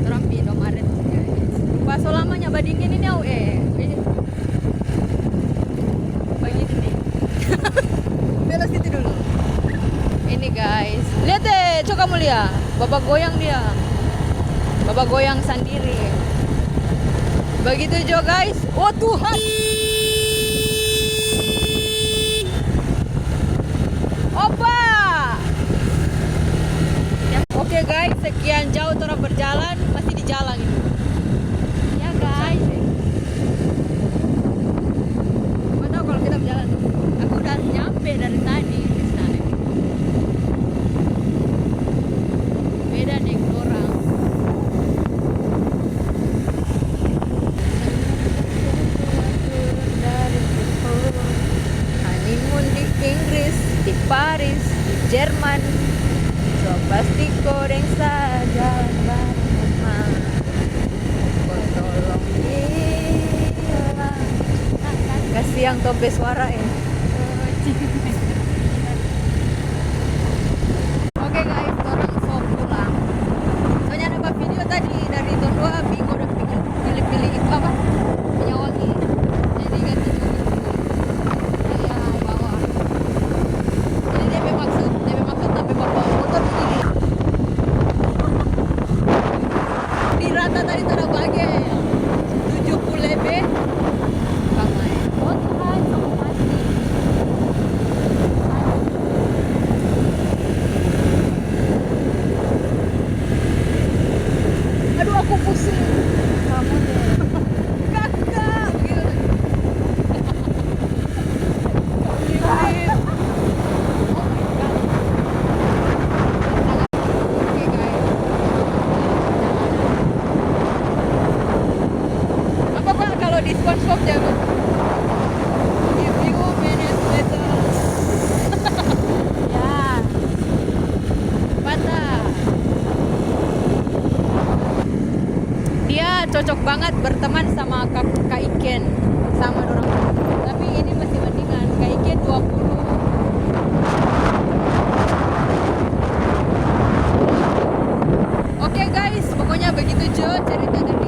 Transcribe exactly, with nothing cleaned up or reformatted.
Torang pi Indomaret, guys. Pas so lamanya badingin ini, au, eh. Begini nih. Belok situ dulu. Ini, guys. Lihat deh, coba kamu lihat. Baba goyang dia. Baba goyang sendiri. Begitu juga, guys. Oh, Tuhan. Opa. Oke, guys, sekian jauh torang berjalan, masih di jalan ini. Ya, guys. Mau tahu kalau kita berjalan? Aku udah nyampe dari tadi di sana. Beda deng orang. Honeymoon di Inggris, di Paris, di Jerman. So pasti ko deng sa jalan bareng, mama. Ko tolong bilang. Kasiang tong pe suara, eh. Oke, guys, torang so pulang. Soalnya ada video tadi dari Tondua, Bigo udah pili-pili itu apa? Minyak wangi. Jadi ganti dulu. Saya bawa. Jadi dia pe maksud, dia pe maksud sampai bawa motor sendiri. Di rata tadi tara bage, tujuh puluh lebe. Bang Mai. Oh, Tuhan, so mati. Aduh, aku pusing. Kamu deh. Kakak, gitu. Apa, Pak, kalau di SpongeBob jago? If you manage better. Ya. Patah. Dia cocok banget berteman sama Kak, Kak Iken, sama dorang. Tapi ini masih mendingan Kak Iken dua puluh. Oke, guys, pokoknya begitu jo cerita dari